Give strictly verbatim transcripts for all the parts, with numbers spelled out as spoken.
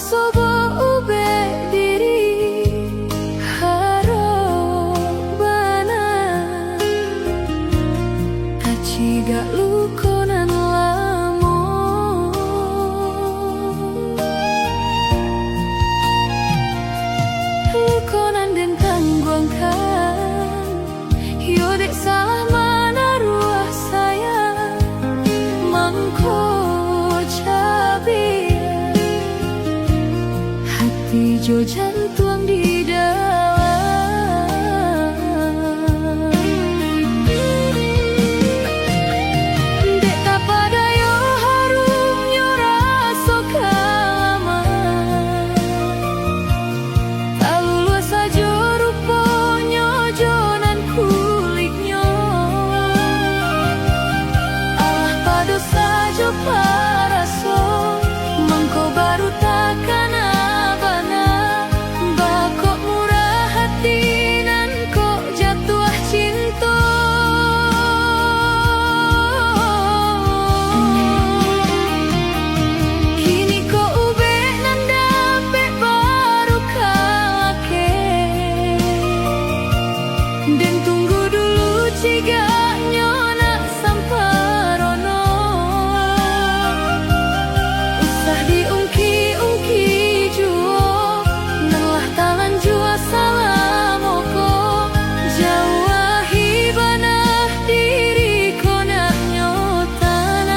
Sobo ubek diri harok bana, tacigak luko nan lamo. Luko nan den tangguangkan, iyo dek salah manaruah sayang, mangko cabiak hati jo jantuang di dalam. Dek tapadayo harumnyo raso ka lamo. Taluluah sajo ruponyo jo nan kuliknyo. Alah pado sajo paraso, mangko baru takana bana. Bakok murah hati nan kok jatuah cinto. Kini ko ubek nan dapek baru ka lakek. Den tunggu dulu cigaknyo nak samparono. Usah diungki-ungki juo, nan lah talanjua salamo ko. Jauahi bana diri ko nak nyo tanang.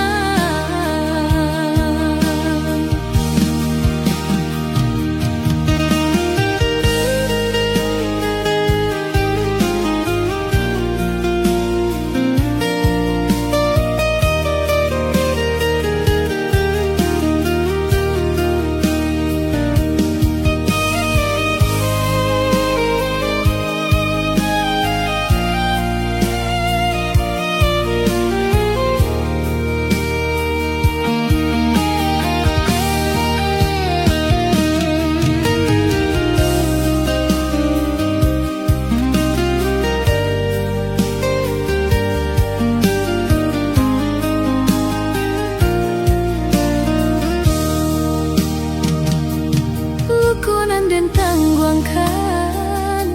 Luko nan den tangguangkan,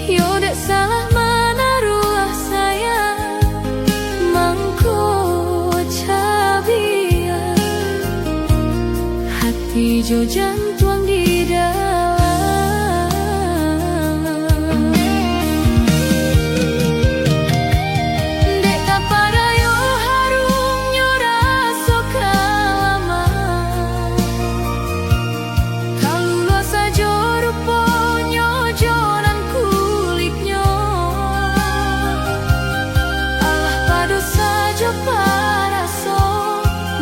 yo dek salah manaruah sayang, mangko cabiak hati jo jantuang di dalam. Dek tapadayo harumnyo raso ka lamo. Kaluluah sajo ruponyo jo nan kuliknyo. Alah pado sajo paraso,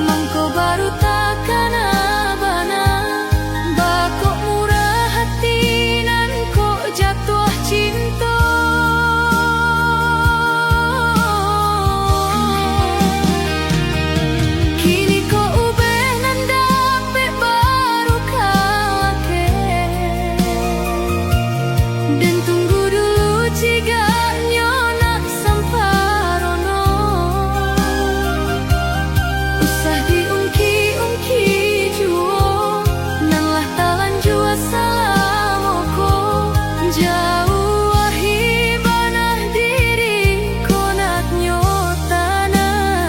mangko baru takana bana. Bakok murah hati nan kok jatuah cinto. Kini ko ubek nan dapek baru ka lakek. Den tunggu dulu cigaknyo nak samparono. Usah diungki-ungki juo, nan lah talanjua salamo ko. Jauahi bana diri ko nak nyo tanang.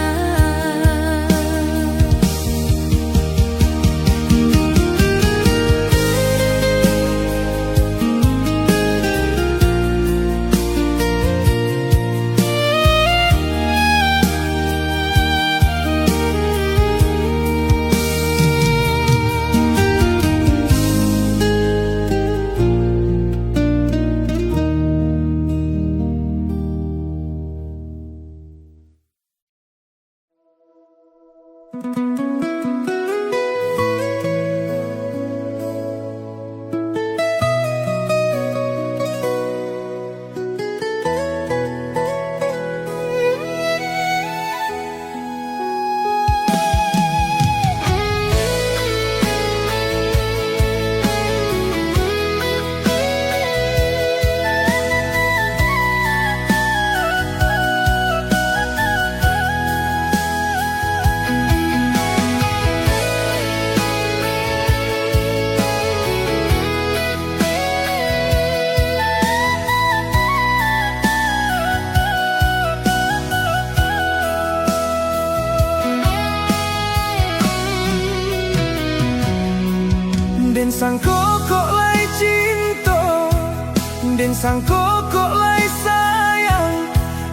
Sangko kok lai cinto, den sangko kok lai sayang,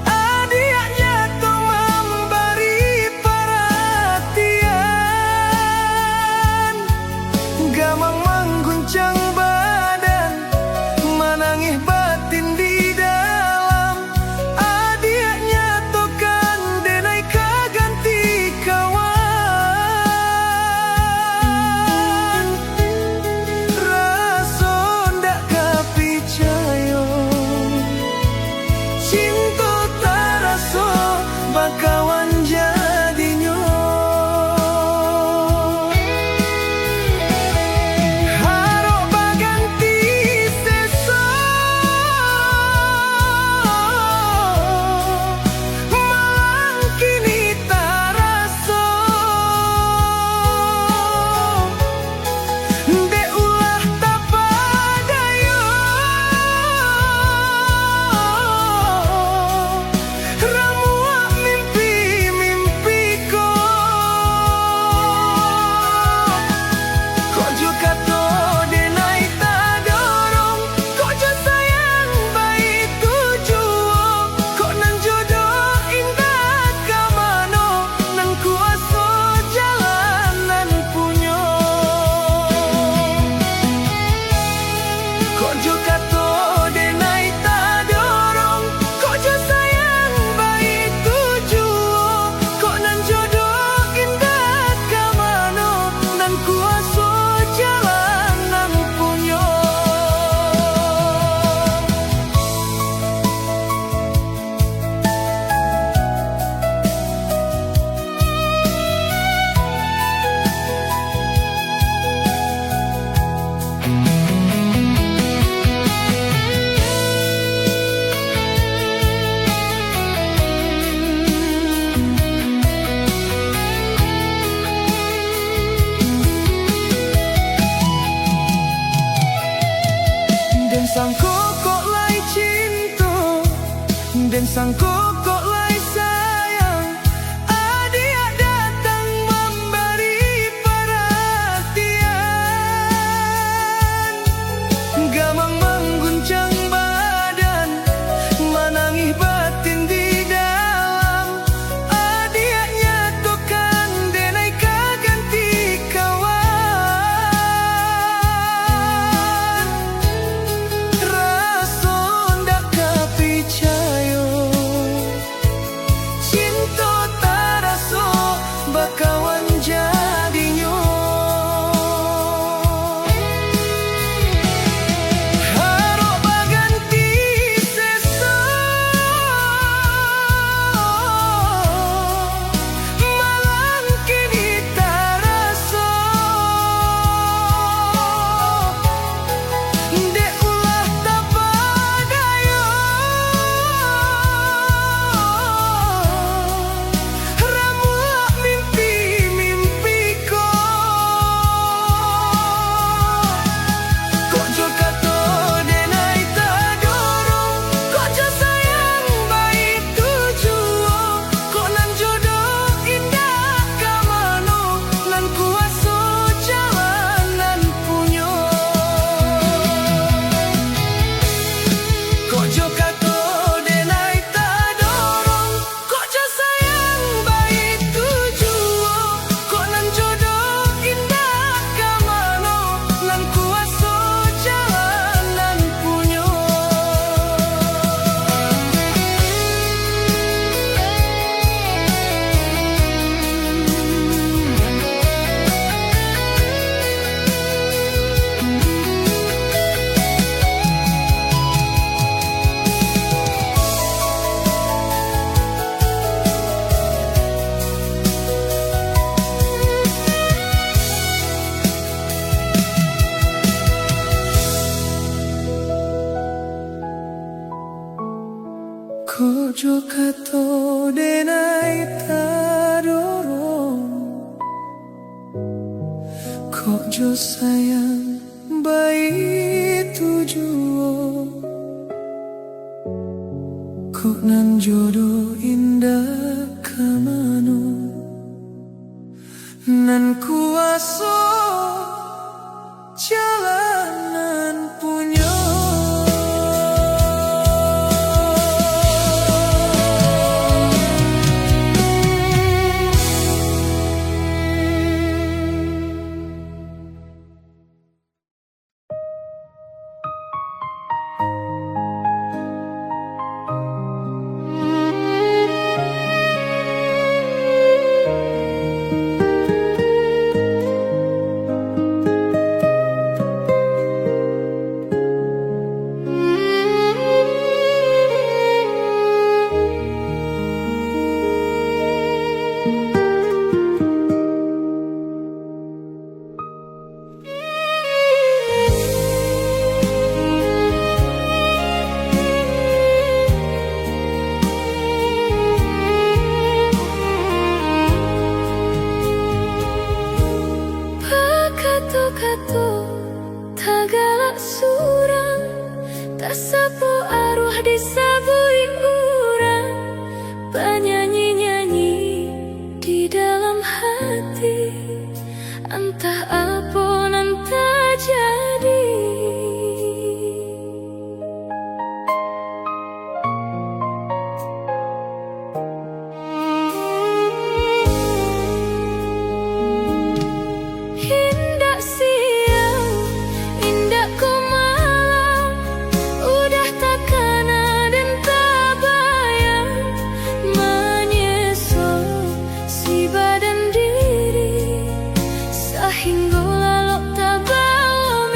adiaknyo tu mambari paratian. Gamang mangguncang badan, manangih batin di dalam. Adiak nyatokan, denai ka ganti kawan. Raso ndak ka picayo, cinto taraso bakawan jadinyo. Harok baganti seso, malang kini taraso. Dek ulah tapadayo, ramuak mimpi-mimpi ko. Kok jo kato denai tadorong, kok jo sayang baitu juo, kok nan jodoh indak ka mano, nan kuaso jalan nan punyo. Kok jo kato denai tadorong, kok jo sayang baitu juo, kok nan jodoh indak ka mano, nan kuaso jalan nan punyo. Den sangko kok lai cinto, den sangko kok lai sayang, adiak datang mambari paratian. Gamang mangguncang badan, manangih batin di dalam. Adiak nyatokan, denai ka ganti kawan. Raso ndak ka picayo, cinto taraso bakawan jadinyo. Harok baganti seso, malang kini taraso. Dek ulah tapadayo, ramuak mimpi-mimpi ko. Kok jo kato denai tadorong, kok jo sayang baitu juo, kok nan jodoh indak ka mano, nan kuaso jalan nan punyo. Kok jo kato denai tadorong, kok jo sayang baitu juo, kok nan jodoh indak ka mano, nan kuaso jalan nan punyo. Kok jo kato denai tadorong, kok jo sayang baitu juo, kok nan jodoh indak ka mano, nan kuaso Tagalak surang, tasapo aruah di sabuik urang, banyanyi-nyanyi di dalam hati, antah apo nan tajadi. Indak siang, indak ko malam, udah takana den tabayang, manyeso si badan diri, sahinggo lalok tabawo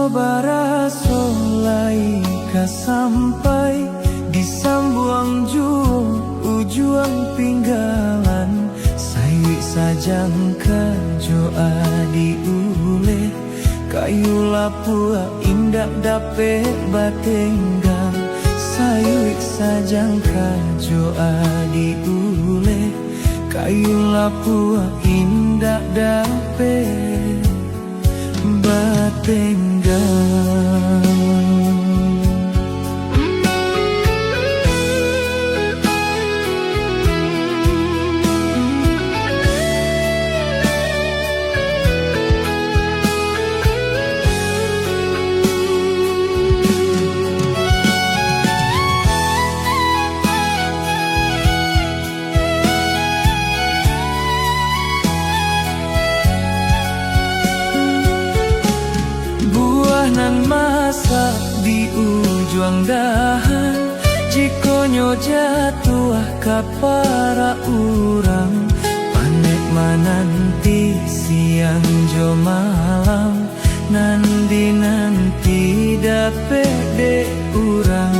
Baraso lai ka sampai, disambuang juo ujuang pinggalan. Sayuik sajangka jo adi uleh, kayu lapuak indak dapek batenggang. Sayuik sajangka jo adi uleh, kayu lapuak indak dapek batenggang. Buah nan masak di ujuang dahan, jikok nyo jatuah ka parak urang, panek mananti siang jo malam. Nan dinanti dapek dek urang,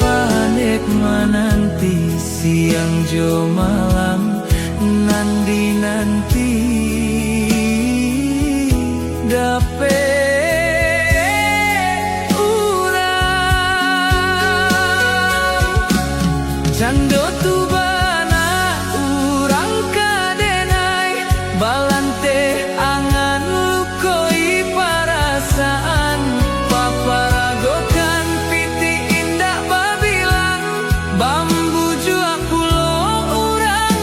panek mananti siang jo malam. Nan dinanti dapek urang. Cando tu bana urang ka denai, balanteh angan lukoi parasaan, paparagokan pitih indak babilang, bambujuak pulo urang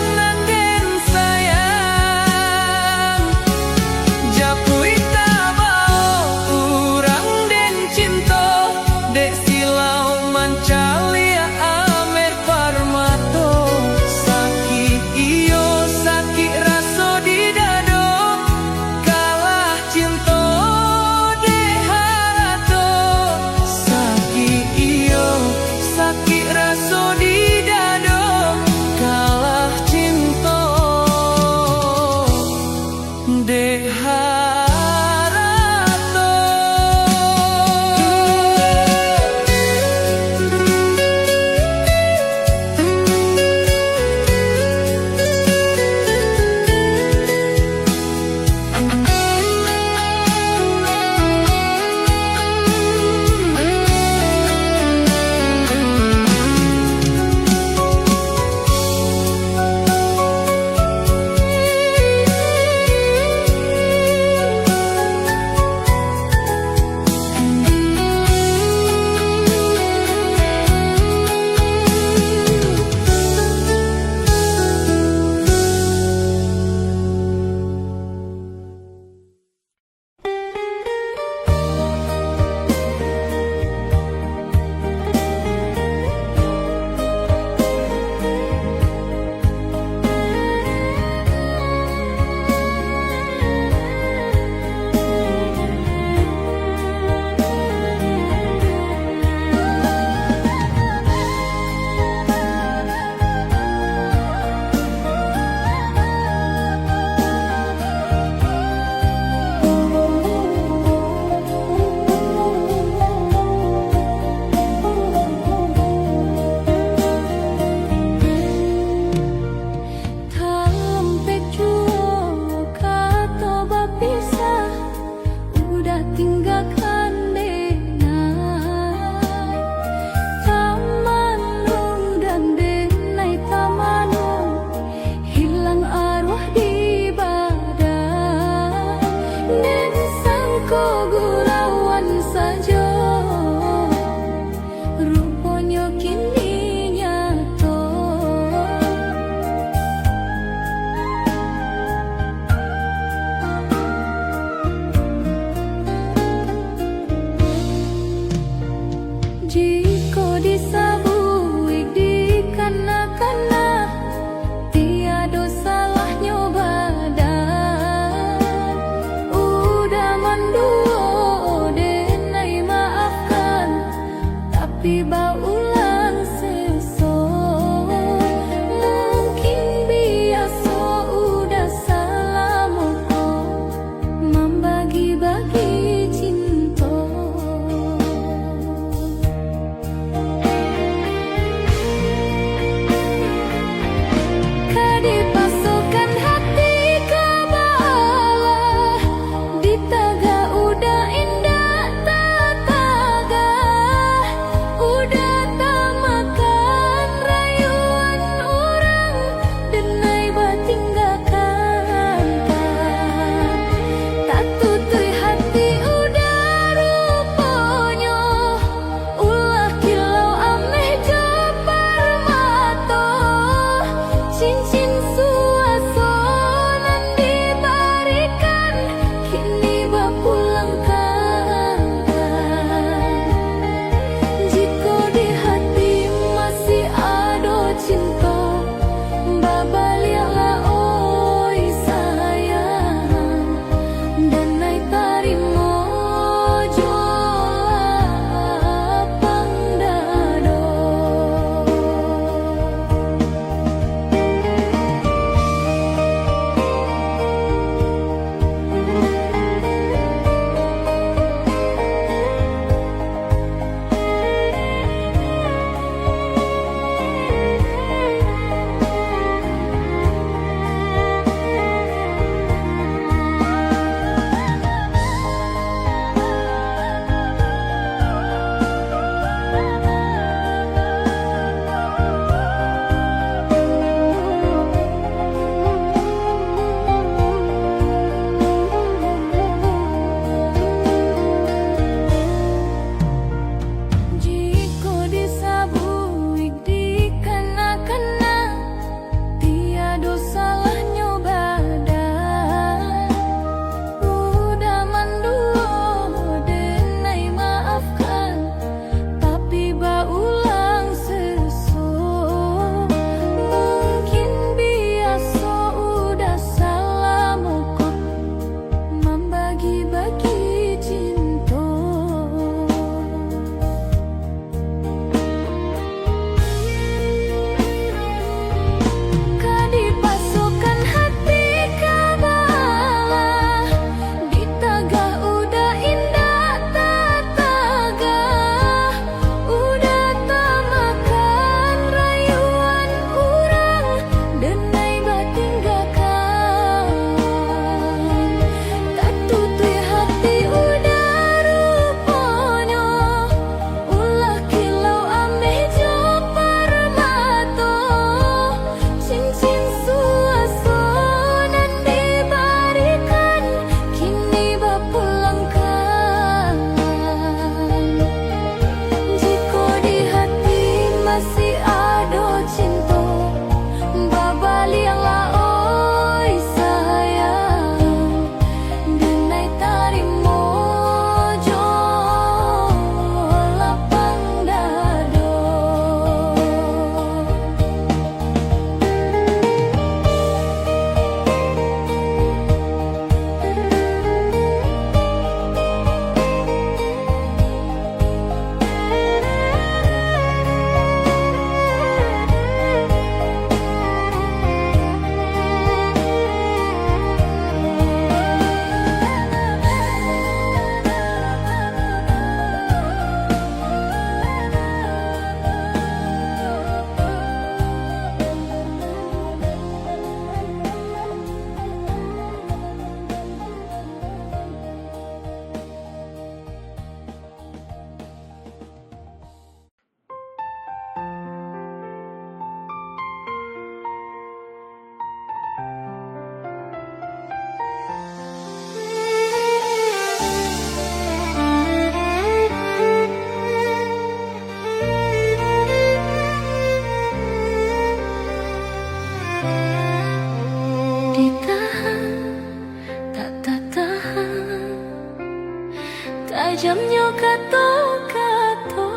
Nyo kato-kato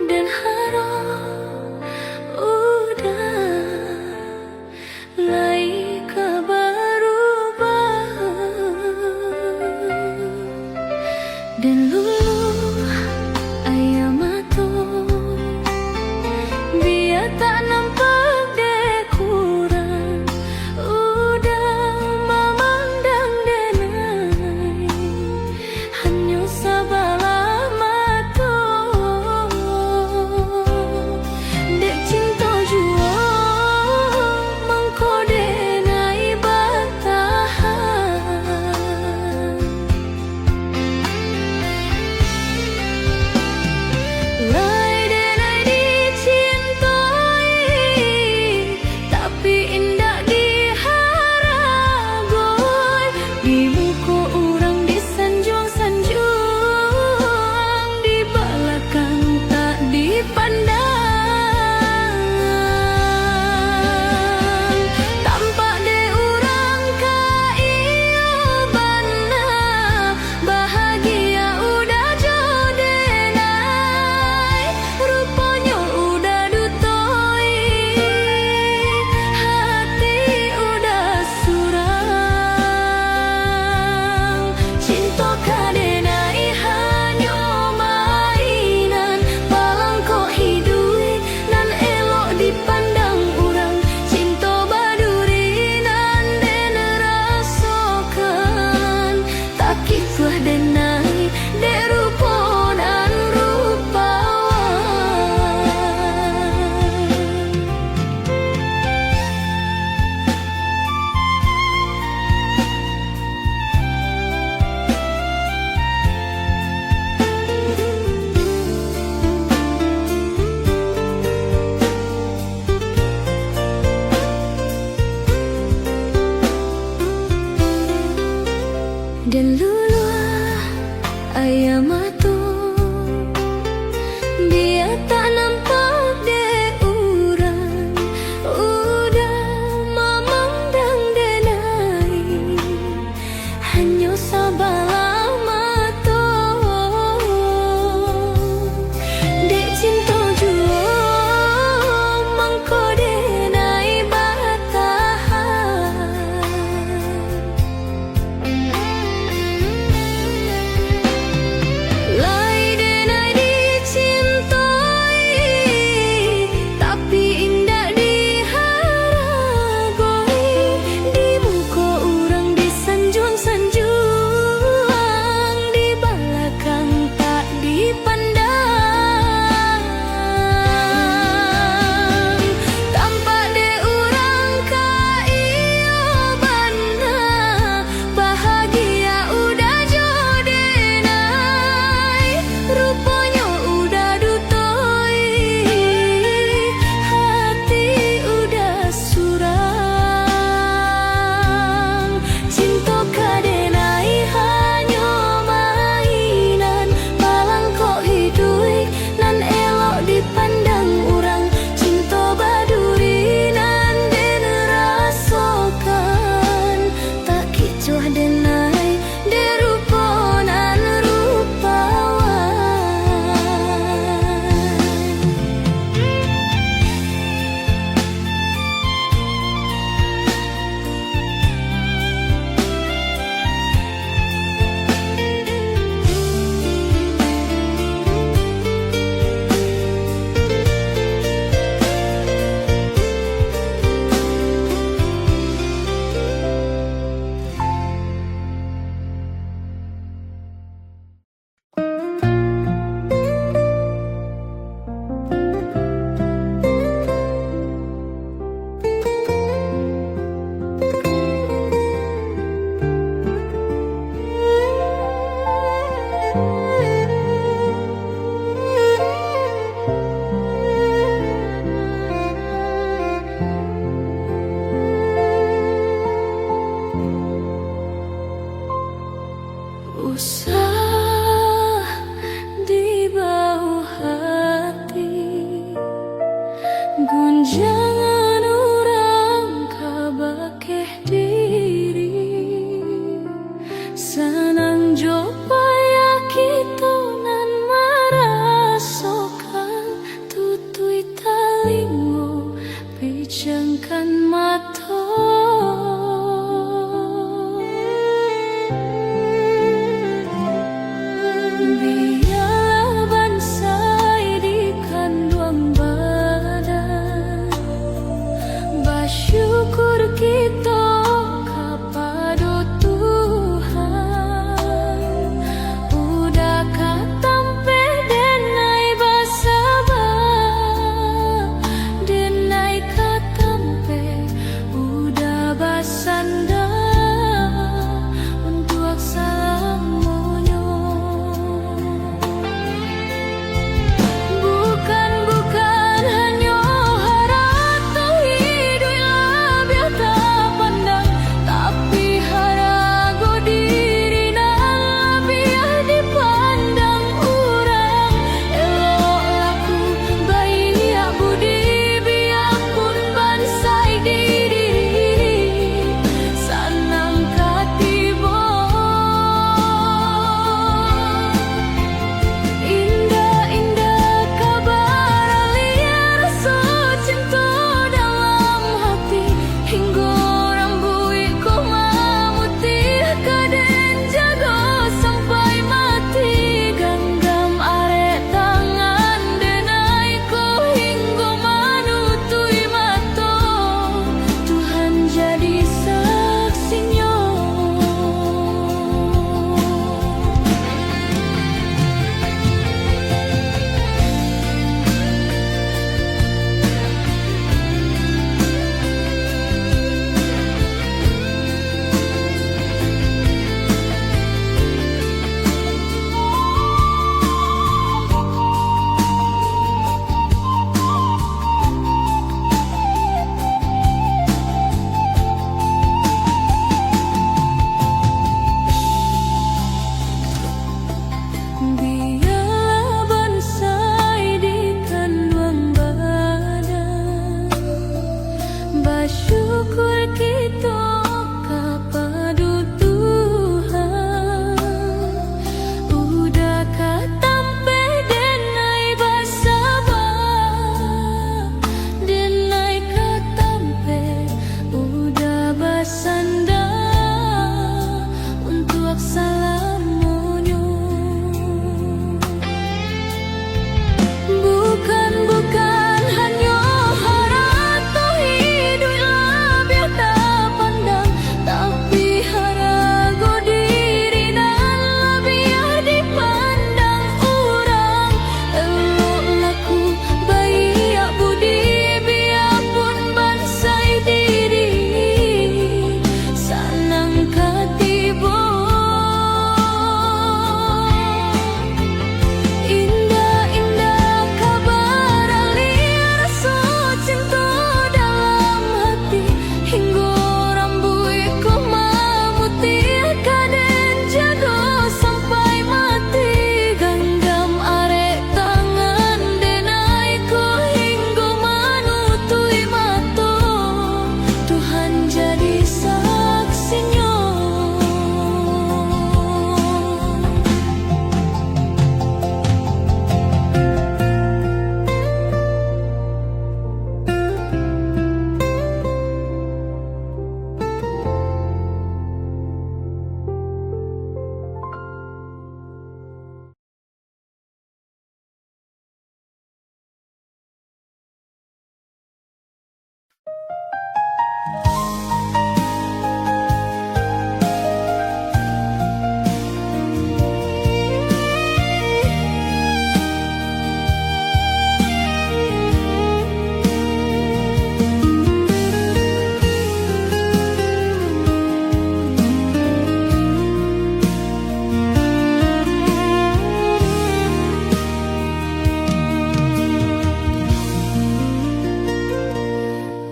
dan harap udah lai ka barubah. Dan luluah aia mato, bia tak nampak dek urang, udah mamandang denai, hanyo sabalah mato. Dek cinto juo, mangko denai batahan.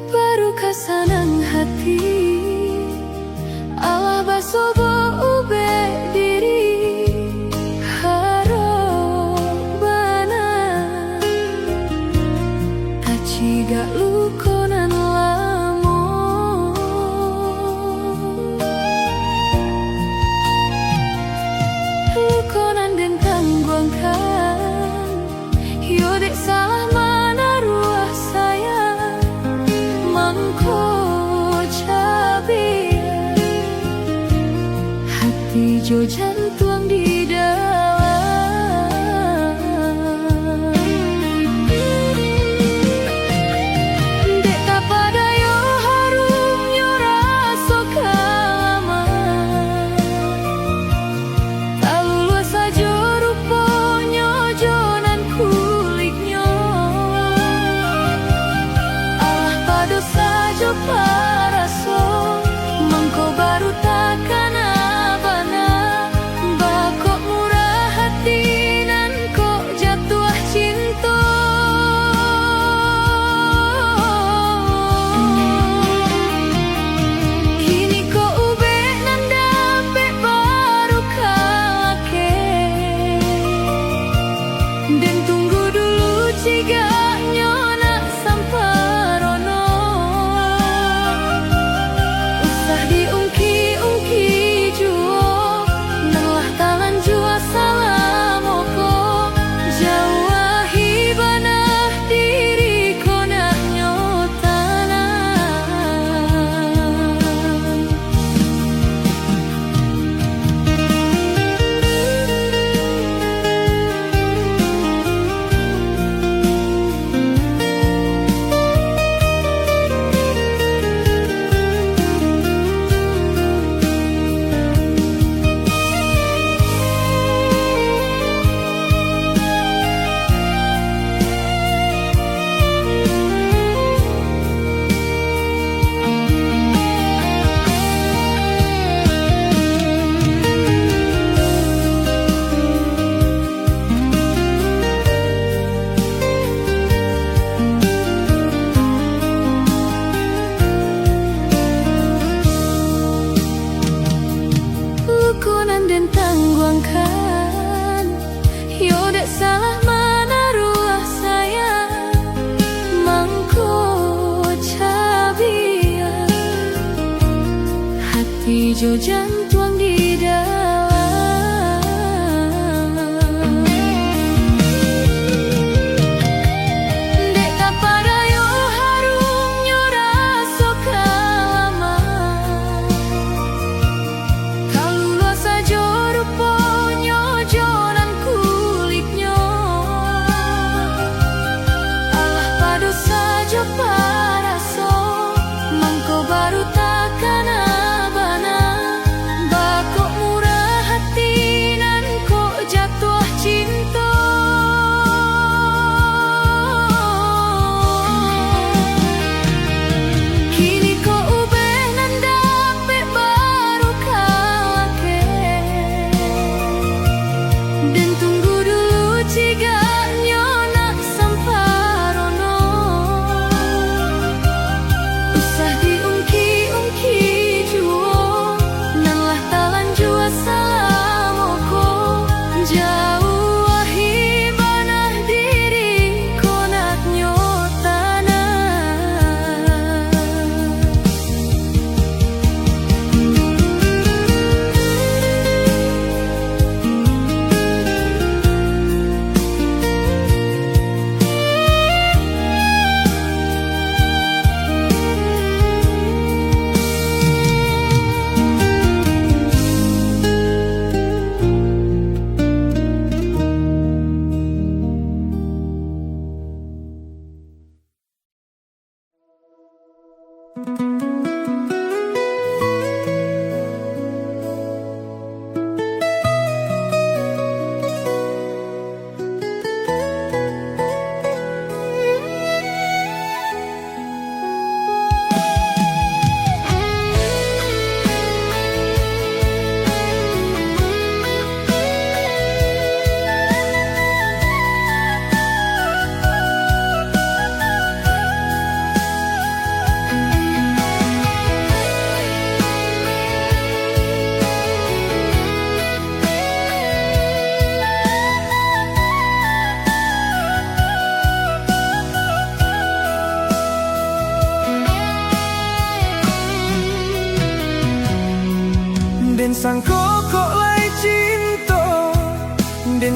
Baru ka sanang hati, alah basobok ubek diri. Harok bana, tacigak luko nan lamo. Luko nan den tangguangkan, yo dek salah manaruah sayang, mangko cabiak hati jo jantuang di dalam. Dek tapadayo harumnyo raso ka lamah, taluluah sajo ruponyo jo nan kuliknyo. Alah pado sajo paraso, mangko baru takana bana, bakok murah hati nan kok jatuah cinto. Kini ko ubek nan dapek baru ka lakek. Den tunggu dulu cigaknyo nak samparono. Usah diungki-ungki juo, nan lah talanjua salamo ko. Jauahi bana diri ko nak nyo tanang. Luko nan den tangguangkan, yo dek salah manaruah sayang, mangko cabiak hati jo jantuang di dalam. Dek tapadayo harumnyo raso ka lamah, taluluah sajo ruponyo jo nan kuliknyo. Alah pado sajo paraso, mangko baru takana bana,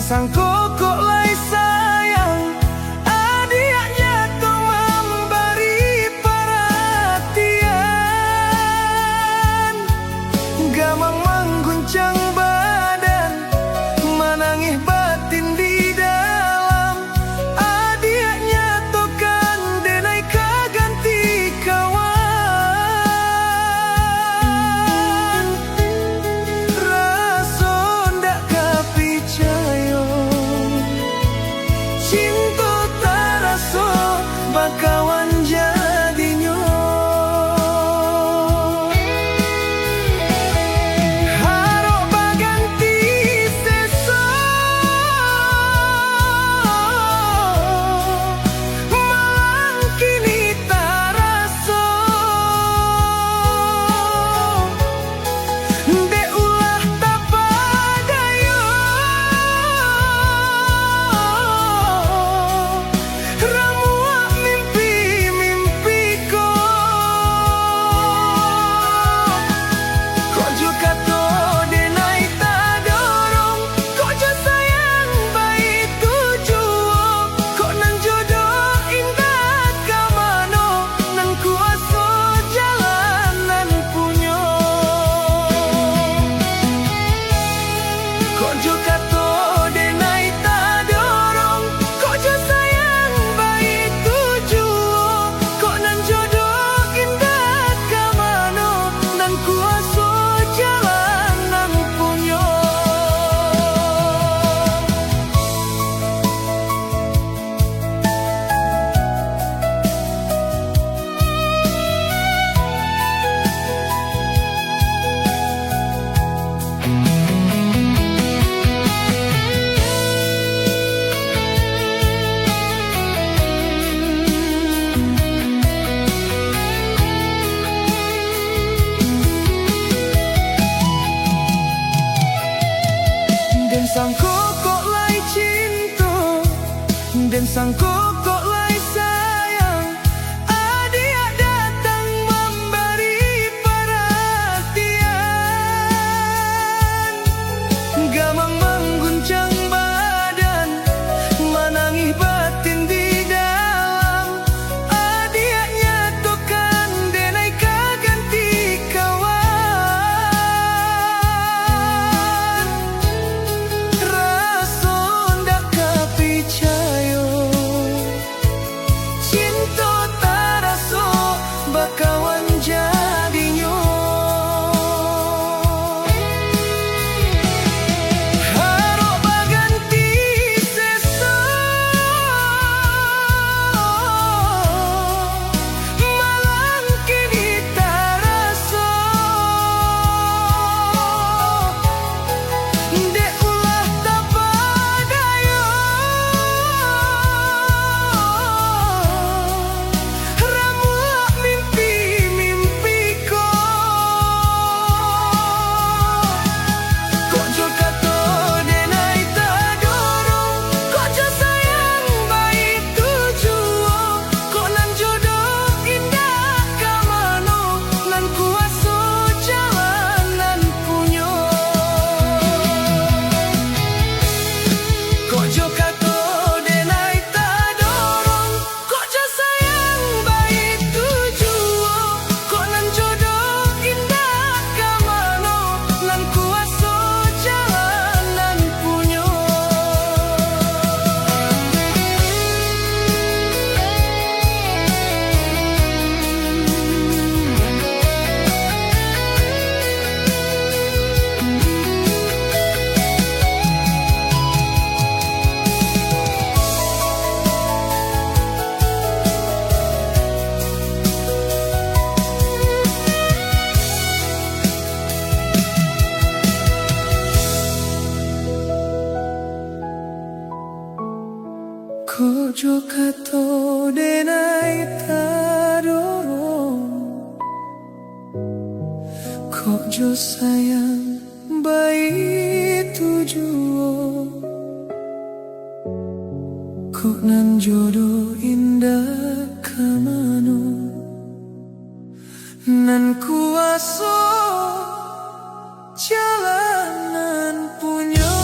Sangko kok lai sayang, adiaknya tu mambari paratian. Gamang mangguncang badan, manangih batin di dalam. Adiaknya tu kan denai ka ganti kawan. Raso ndak ka picayo, cinto taraso bakawan jadinyo. Harok baganti seso, malang kini taraso. Dek ulah tapadayo, ramuak mimpi-mimpi ko. Kok jo kato denai tadorong, kok jo sayang baitu juo. Kok nan jodoh indak ka mano, nan kuaso jalan nan punyo. Kok jo kato denai tadorong, kok jo sayang baitu juo. Kok nan jodoh indak ka mano, nan kuaso jalan nan punyo. Den sangko kok lai cinto, den sangko kok lai sayang, adiak datang mambari paratian. Gamang mangguncang badan, manangih batin di dalam. Adiak nyatokan denai ka ganti kawan. Raso ndak ka picayo, cinto taraso bakawan jadinyo. Harok baganti seso, malang kini taraso. Dek ulah tapadayo, ramuak mimpi-mimpi ko. Kok jo kato denai tadorong, kok jo sayang baitu juo. Kok nan jodoh indak ka mano, nan kuaso jalan nan punyo. Kok jo kato denai tadorong, kok jo sayang baitu juo. Kok nan jodoh indak ka mano, nan kuaso jalan nan punyo. Kok jo kato denai tadorong, kok jo sayang baitu juo. Kok nan jodoh indak ka mano, nan kuaso jalan nan punyo.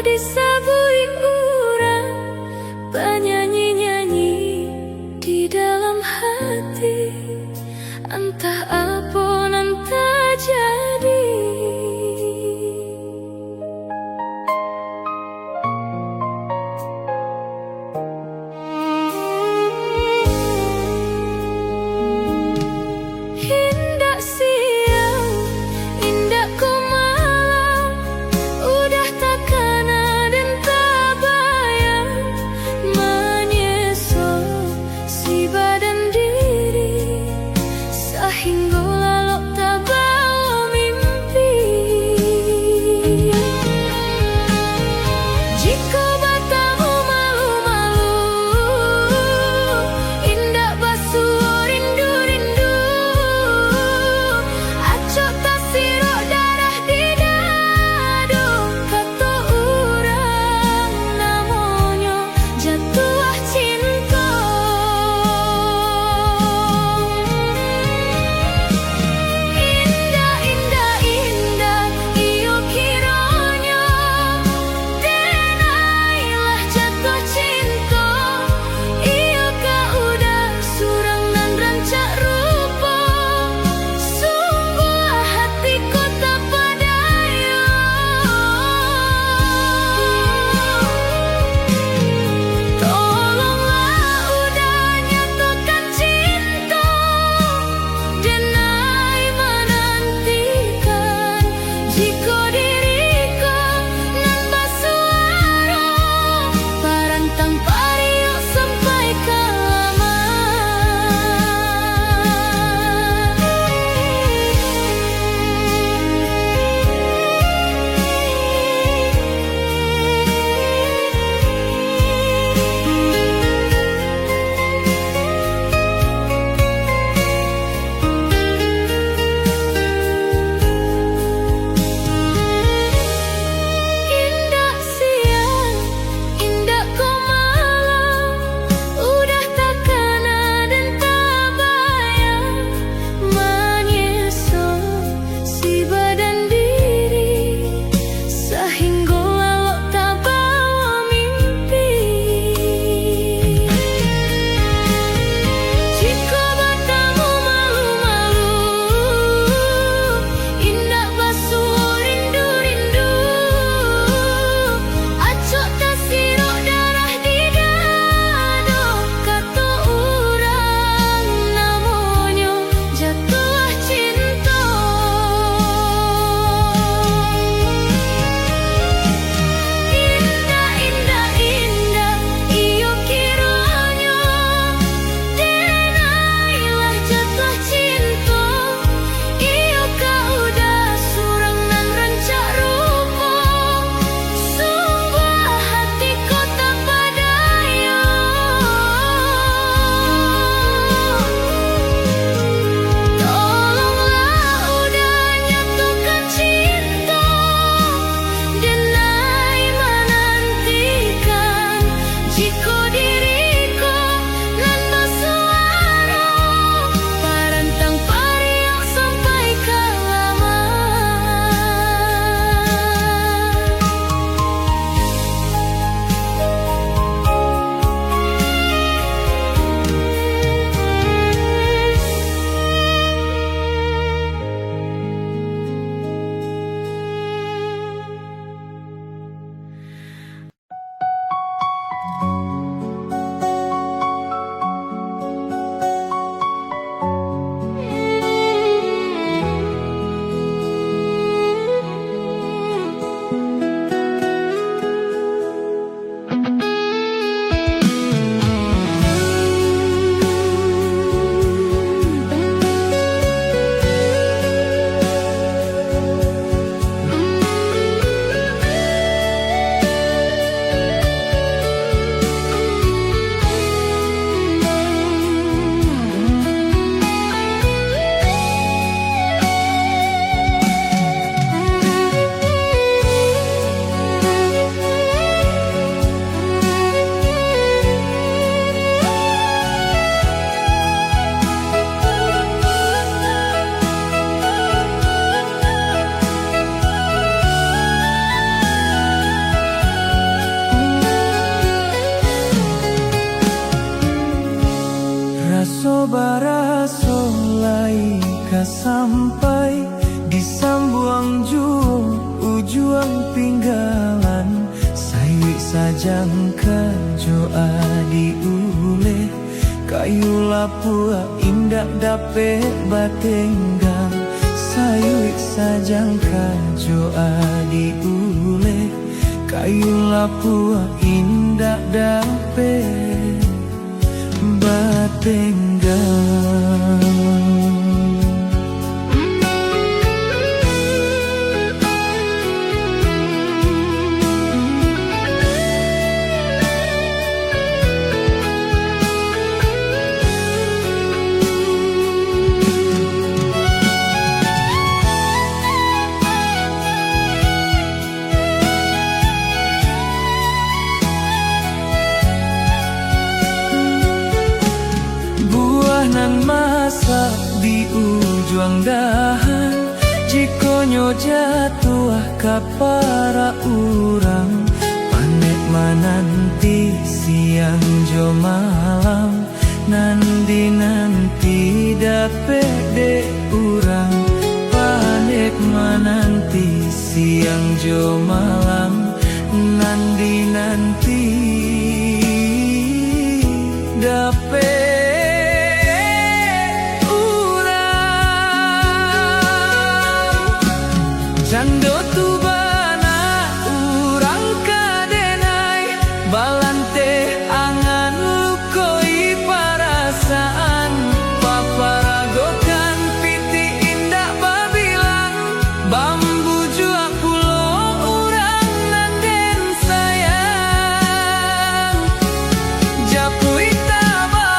Disabuik urang panyanyi-nyanyi di dalam hati, antah apo nan tajadi. Indak siang, indak ko malam, udah takana den Sajangka jo adi uleh, kayu lapuak indak dapek batenggang. Sayuik sajangka jo adi uleh, kayu lapuak indak dapek batenggang. Buah nan masak di ujuang dahan, jikok nyo jatuah ka parak urang, panek mananti siang jo malam. Nan dinanti dapek dek urang, panek mananti siang jo malam. Nan dinanti dapek urang. Cando tu bana urang ka denai, balanteh angan lukoi parasaan, paparagokan pitih indak babilang, bambujuak pulo urang nan den sayang. Japuik taba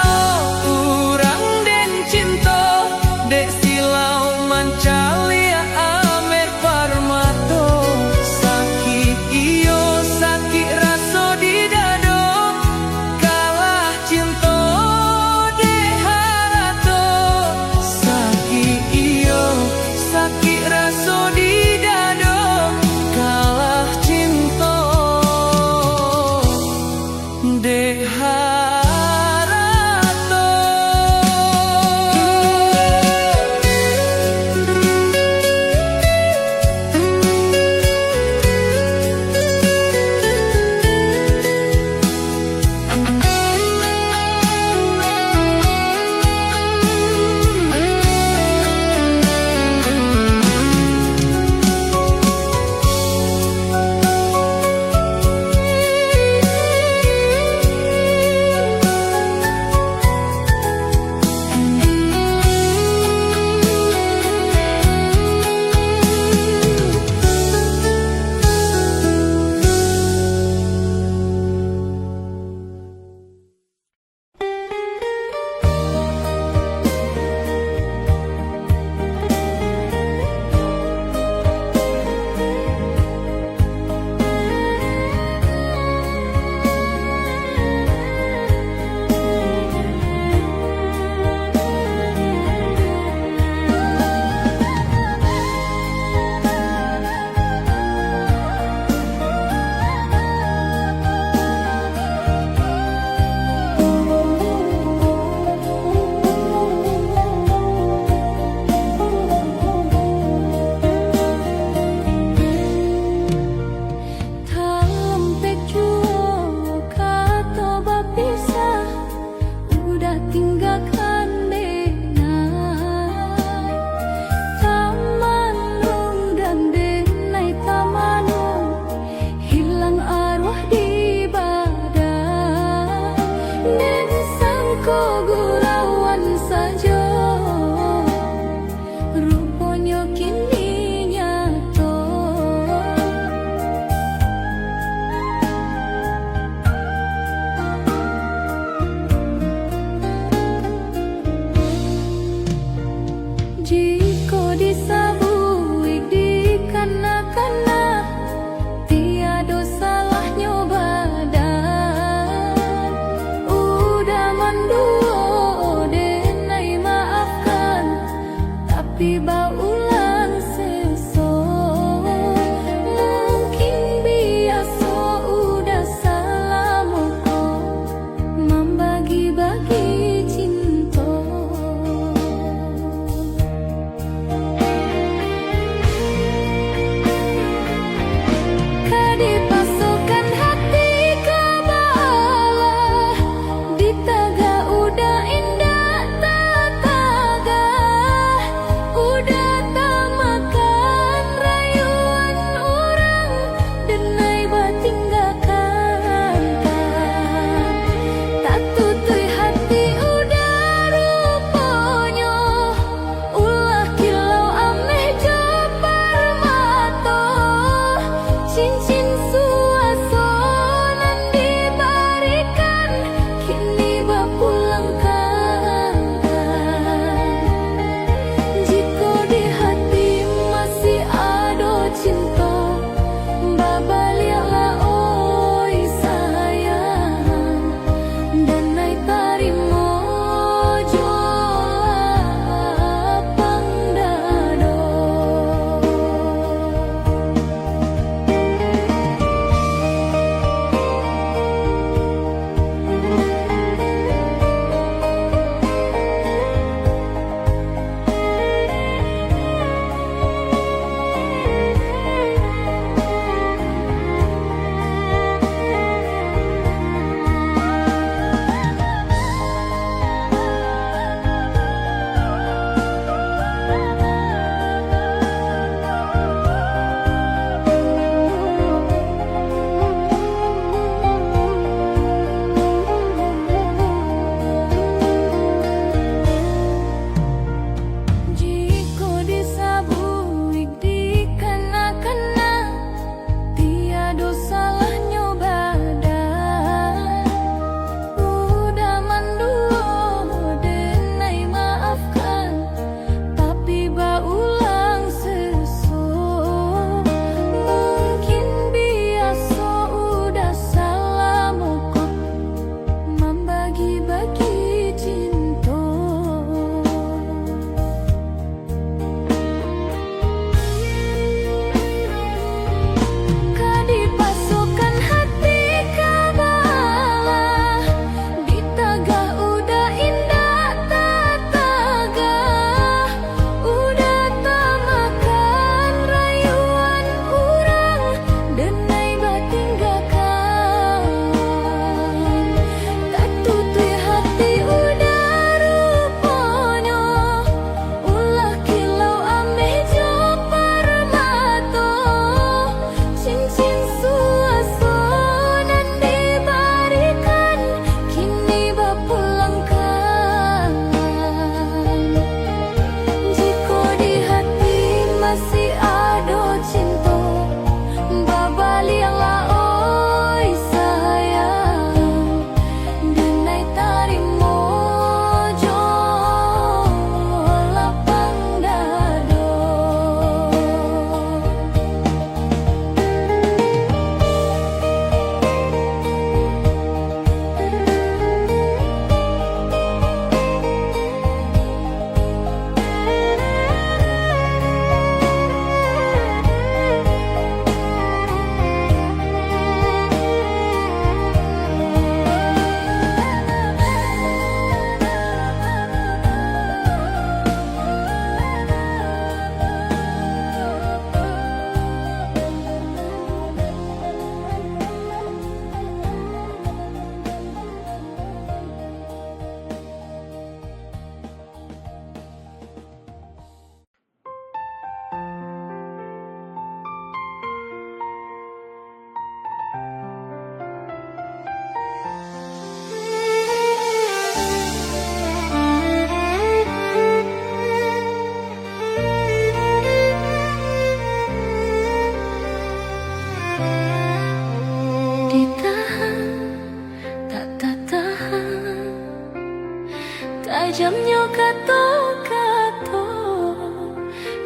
Kato-kato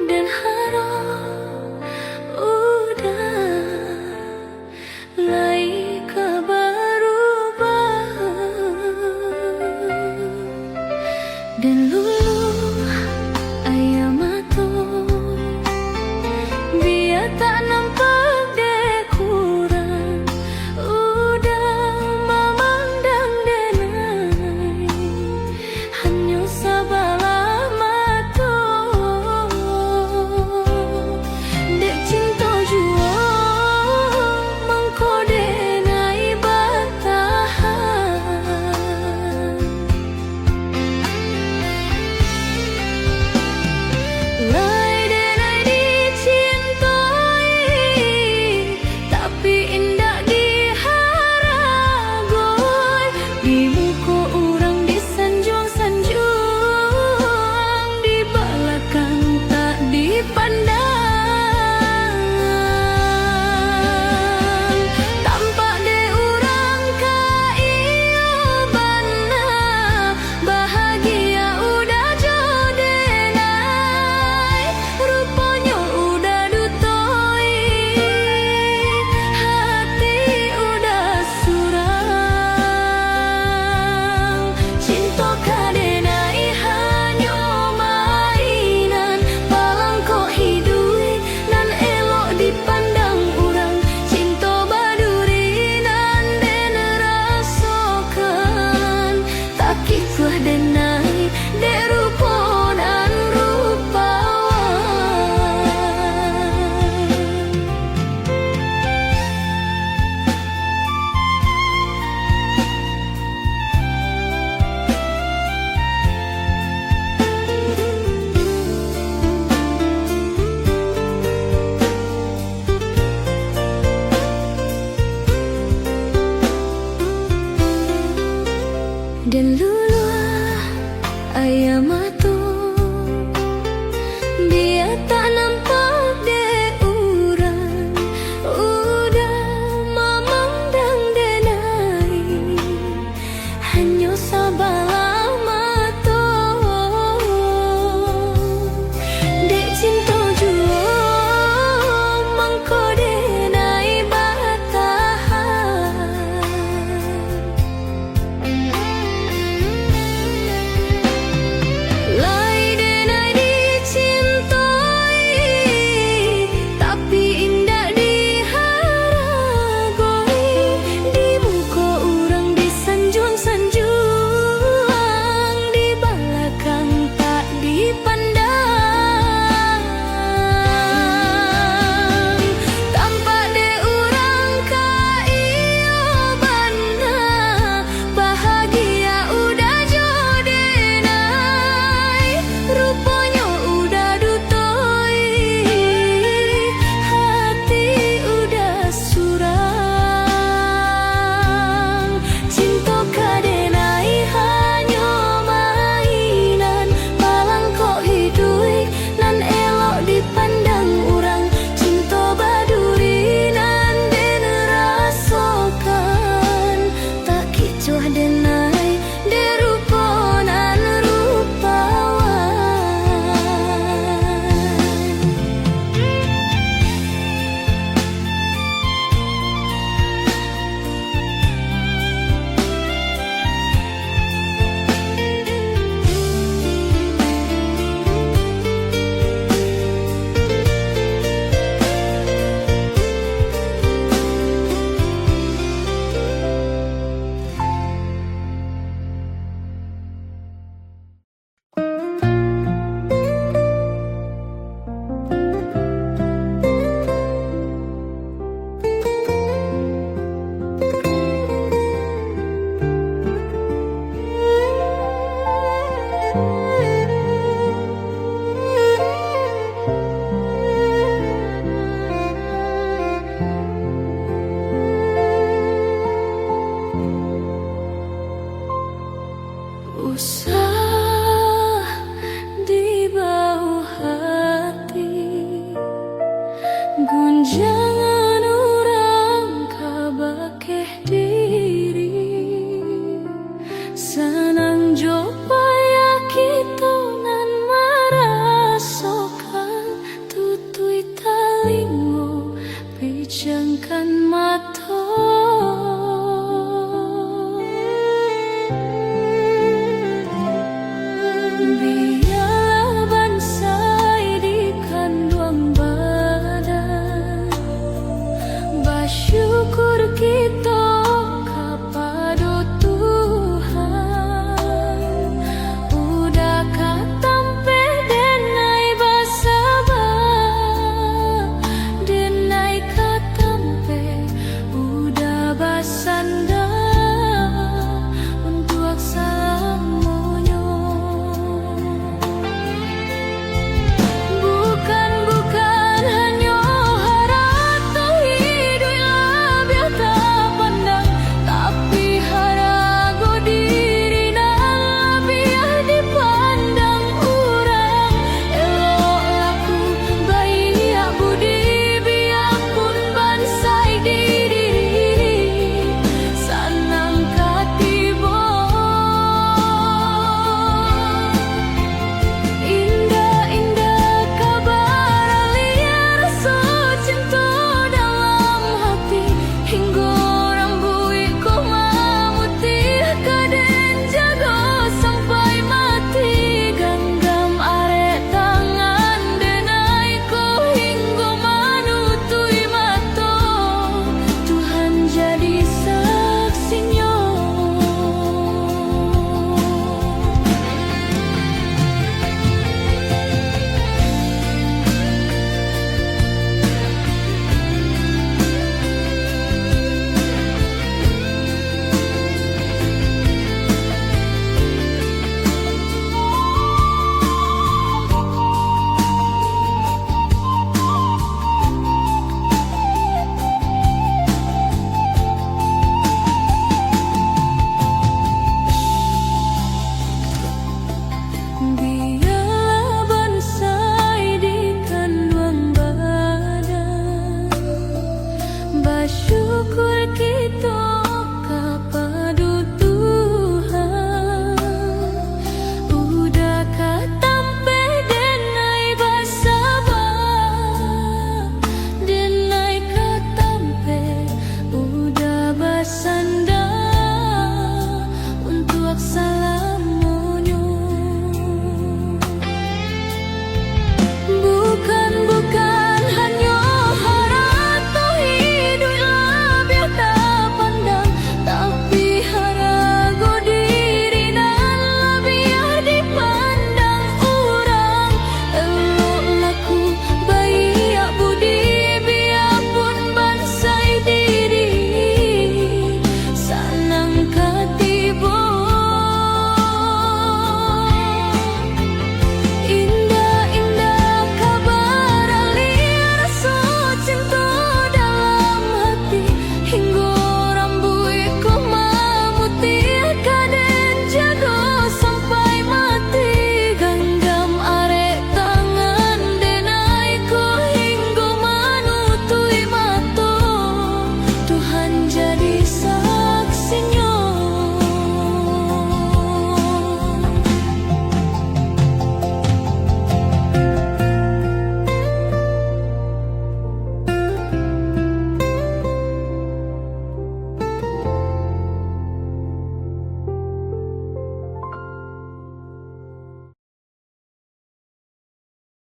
den harap uda lai ka barubah. Den luluah aia mato, bia tak nampak dek urang, uda mamandang den ai, hanyo sabalah mato. Dek cinto juo mangko den ai batahan. Lai den ai dicintoi, tapi indak diharagoi. Di muko urang disanjuang-sanjuang, di balakang tak dipandang. Tampak dek urang ka iyo bana, bahagia uda jo den ai. Ruponyo uda dutoi, hati uda surang. Cinto ka den ai hanyo mainan, palangkok iduik nan elok dipandang urang. Cinto baduri nan den rasokan, takikuah den ai dek rupo nan rupawan. Den luluah aia mato, bia tak nampak dek urang, uda mamandang den ai, hanyo sabalah mato. Dek cinto juo mangko den ai batahan.